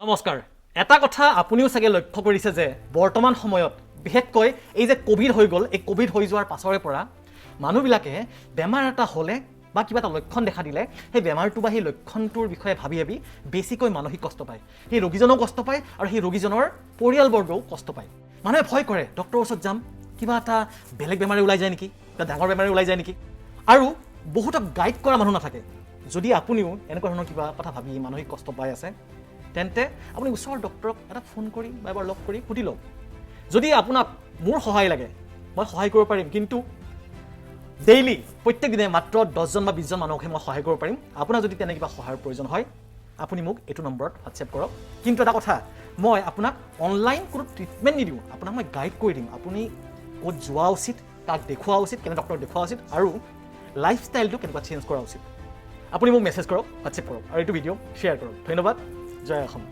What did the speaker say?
নমস্কাৰ। এটা কথা আপুনিও চাগে লক্ষ্য কৰিছে যে বৰ্তমান সময়ত, বিশেষকৈ এই যে ক'ভিড হৈ গ'ল, এই ক'ভিড হৈ যোৱাৰ পাছৰে পৰা মানুহবিলাকে বেমাৰ এটা হ'লে বা কিবা এটা লক্ষণ দেখা দিলে সেই বেমাৰটো বা সেই লক্ষণটোৰ বিষয়ে ভাবি ভাবি বেছিকৈ মানসিক কষ্ট পায়। সেই ৰোগীজনেও কষ্ট পায় আৰু সেই ৰোগীজনৰ পৰিয়ালবৰ্গও কষ্ট পায়। মানুহে ভয় কৰে, ডক্টৰৰ ওচৰত যাম, কিবা এটা বেলেগ বেমাৰে ওলাই যায় নেকি, কিবা ডাঙৰ বেমাৰে ওলাই যায় নেকি। আৰু বহুতক গাইড কৰা মানুহ নাথাকে। যদি আপুনিও এনেকুৱা ধৰণৰ কিবা কথা ভাবি মানসিক কষ্ট পাই আছে, তেন্তে আপুনি ওচৰৰ ডক্টৰক এটা ফোন কৰি বা এবাৰ লগ কৰি সুধি লওক। যদি আপোনাক মোৰ সহায় লাগে, মই সহায় কৰিব পাৰিম, কিন্তু ডেইলি প্ৰত্যেক দিনে মাত্ৰ 10জন বা 20জন মানুহকহে মই সহায় কৰিব পাৰিম। আপোনাৰ যদি তেনে কিবা সহায়ৰ প্ৰয়োজন হয়, আপুনি মোক এইটো নম্বৰত হোৱাটছএপ কৰক। কিন্তু এটা কথা, মই আপোনাক অনলাইন কোনো ট্ৰিটমেণ্ট নিদিওঁ। আপোনাক মই গাইড কৰি দিম, আপুনি ক'ত যোৱা উচিত, কাক দেখুওৱা উচিত, কেনে ডক্টৰক দেখুওৱা উচিত আৰু লাইফষ্টাইলটো কেনেকুৱা চেঞ্জ কৰা উচিত। আপুনি মোক মেছেজ কৰক, হোৱাটছএপ কৰক আৰু এইটো ভিডিঅ' শ্বেয়াৰ কৰক। ধন্যবাদ। জয় অসম।